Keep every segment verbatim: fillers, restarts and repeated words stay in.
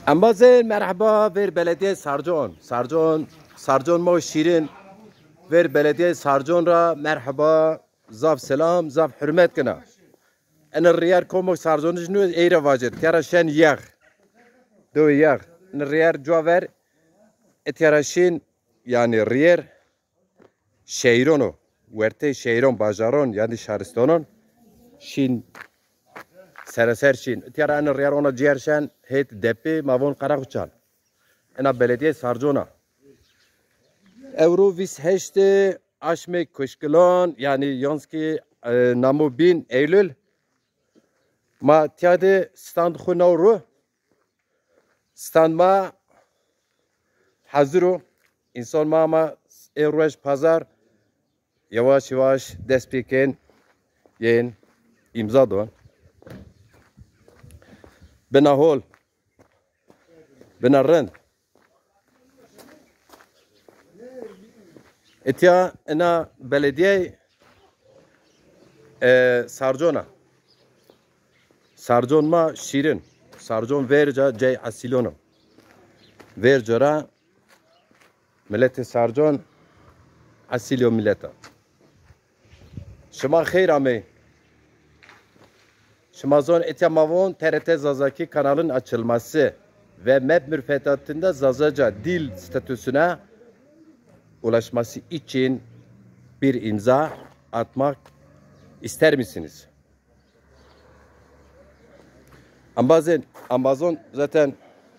Embazên merheba ver belediyê Sarcon. Sarcon, Sarcon ma şîrin. Ver belediyê Sarcon ra merheba, zaf selam, zaf hurmet kena. Ene riyer komo Sarconij nu ey ra vacir. Tiyara şen yex. Do yex. Ene riyer cuwa ver. E tiyara şin, yani riyer şehîron o. Wertê şehîron, bajaron, yani şaristonon şin, sereser şin. Tiyara ene riyer ona ciyer şen, hêt depi, ma von Qaraxuçan. Ena belediye Sarcona. Ewro vîst heştê aşmê kuşkilon, yani yonski, e, namo bin Eylül. Ma tiya de stand xu naw ru. Stand ma hazir o. Însan ma ama ê ruej pazar yavaş yavaş dest pê kên yên îmza don. Bina hol, bina rind. Etiya ena belediyey, e, Sarcona. Sarcon ma şîrin. Sarcon verca cey esîlon o. Verca ra miletê Sarcon esîlyo milet a. Şima xeyr amey. Şima zon, etya ma von T R T Zazaki kanalın açılması ve MEB müfredatında Zazaca dil statüsüne ulaşması için bir imza atmak ister misiniz? Ambazên, ambazon zaten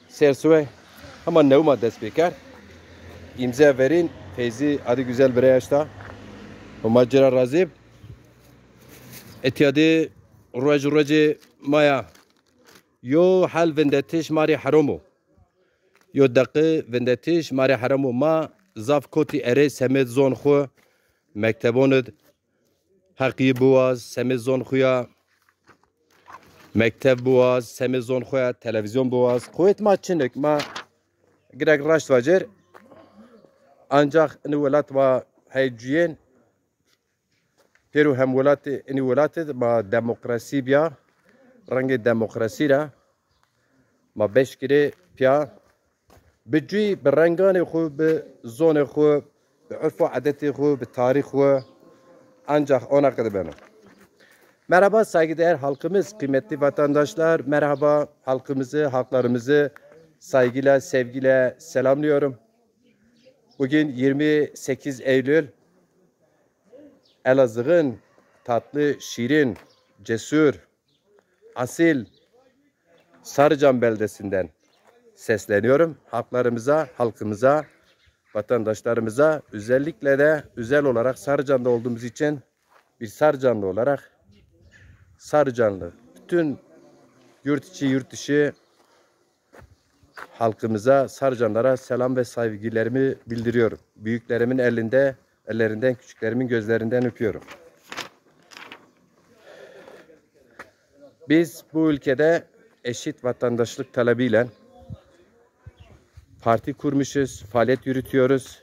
sersuwe hema newma dest pêker. Îmzaya verîn Feyzî Adigüzel birey eşta. Homa ci ra razî b. Etya de ruej ruejê ma ya. Yo hel vindetiş ma rê herom o. Yo deqi vindetiş ma rê herom o. Ma zaf kotî erê semed zon xwu mektebon id. Heqî biwaz, semê zon xo ya, mektev biwaz, semê zon xo ya, televîzyon biwaz. Quwet ma çinik, ma girek raşt vacêr. Ancax ini welat ma hey cuyên. Pêro hemwelatê ini welatê ma demokrasî biya, rengê demokrasî ra ma beşkirê piya. Bi cuy, bi renganê xwu, bi zonê xwu, bi urf û edetê xwu, bi tarîx xwu, ancax ona qede beno. Merhaba saygıdeğer halkımız, kıymetli vatandaşlar, merhaba halkımızı, halklarımızı saygıyla, sevgiyle selamlıyorum. Bugün yirmi sekiz Eylül, Elazığ'ın tatlı, şirin, cesur, asil Sarıcan beldesinden sesleniyorum. Halklarımıza, halkımıza, vatandaşlarımıza, özellikle de özel olarak Sarıcan'da olduğumuz için bir Sarıcanlı olarak Sarıcanlı, bütün yurt içi, yurt dışı halkımıza, Sarıcanlara selam ve saygılarımı bildiriyorum. Büyüklerimin elinde, ellerinden, küçüklerimin gözlerinden öpüyorum. Biz bu ülkede eşit vatandaşlık talebiyle parti kurmuşuz, faaliyet yürütüyoruz.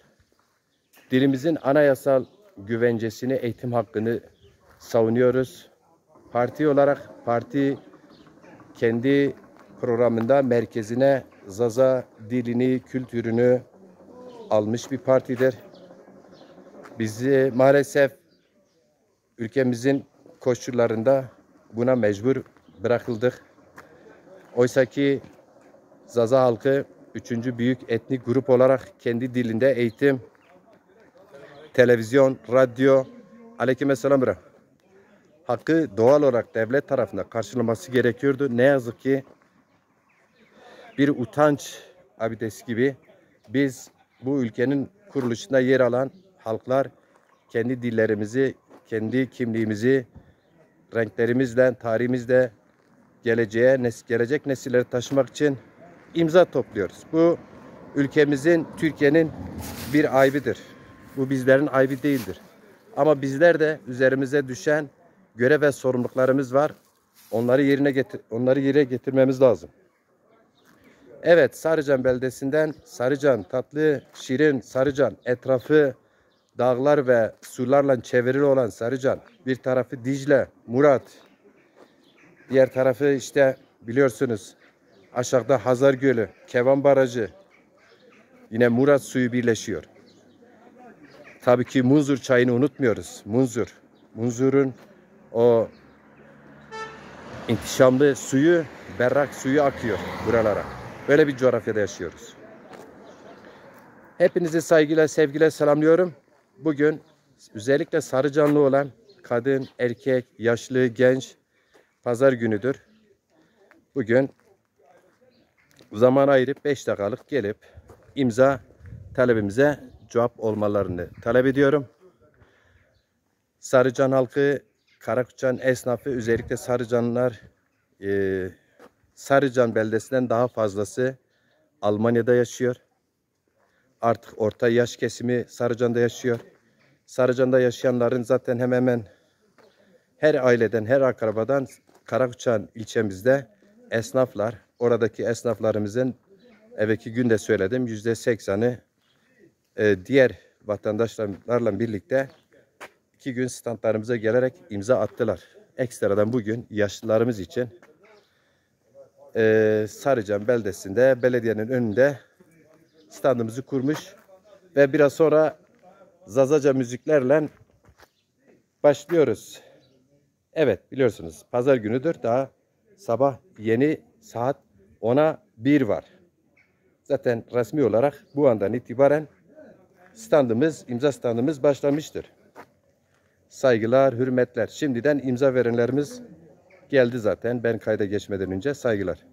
Dilimizin anayasal güvencesini, eğitim hakkını savunuyoruz. Parti olarak parti kendi programında merkezine Zaza dilini, kültürünü almış bir partidir. Bizi maalesef ülkemizin koşullarında buna mecbur bırakıldık. Oysa ki Zaza halkı üçüncü büyük etnik grup olarak kendi dilinde eğitim, televizyon, radyo, aleyküm selam bira, hakkı doğal olarak devlet tarafından karşılanması gerekiyordu. Ne yazık ki bir utanç abidesi gibi biz bu ülkenin kuruluşunda yer alan halklar kendi dillerimizi, kendi kimliğimizi renklerimizle, tarihimizle geleceğe, nes- gelecek nesillere taşımak için imza topluyoruz. Bu ülkemizin, Türkiye'nin bir ayıbıdır. Bu bizlerin ayıbı değildir. Ama bizler de üzerimize düşen görev ve sorumluluklarımız var. Onları yerine getir onları yere getirmemiz lazım. Evet, Sarıcan beldesinden Sarıcan, tatlı, şirin Sarıcan, etrafı dağlar ve sularla çevrili olan Sarıcan. Bir tarafı Dicle, Murat. Diğer tarafı işte biliyorsunuz Aşağıda Hazar Gölü, Kevan Barajı, yine Murat suyu birleşiyor. Tabii ki Munzur çayını unutmuyoruz. Munzur. Munzur'un o ihtişamlı suyu, berrak suyu akıyor buralara. Böyle bir coğrafyada yaşıyoruz. Hepinizi saygıyla, sevgiyle selamlıyorum. Bugün özellikle Sarıcanlı olan kadın, erkek, yaşlı, genç pazar günüdür. Bugün zaman ayırıp beş dakikalık gelip imza talebimize cevap olmalarını talep ediyorum. Sarıcan halkı, Karakuçan esnafı, özellikle Sarıcanlılar, e, Sarıcan beldesinden daha fazlası Almanya'da yaşıyor. Artık orta yaş kesimi Sarıcan'da yaşıyor. Sarıcan'da yaşayanların zaten hemen hemen her aileden, her akrabadan Karakuçan ilçemizde esnaflar, oradaki esnaflarımızın, evvelki gün de söyledim, yüzde seksanı, e, diğer vatandaşlarla birlikte iki gün standlarımıza gelerek imza attılar. Ekstradan bugün yaşlılarımız için, e, Sarıcan beldesinde belediyenin önünde standımızı kurmuş ve biraz sonra Zazaca müziklerle başlıyoruz. Evet, biliyorsunuz, pazar günüdür. Daha sabah yeni, saat ona bir var. Zaten resmi olarak bu andan itibaren standımız, imza standımız başlamıştır. Saygılar, hürmetler. Şimdiden imza verenlerimiz geldi zaten. Ben kayda geçmeden önce saygılar.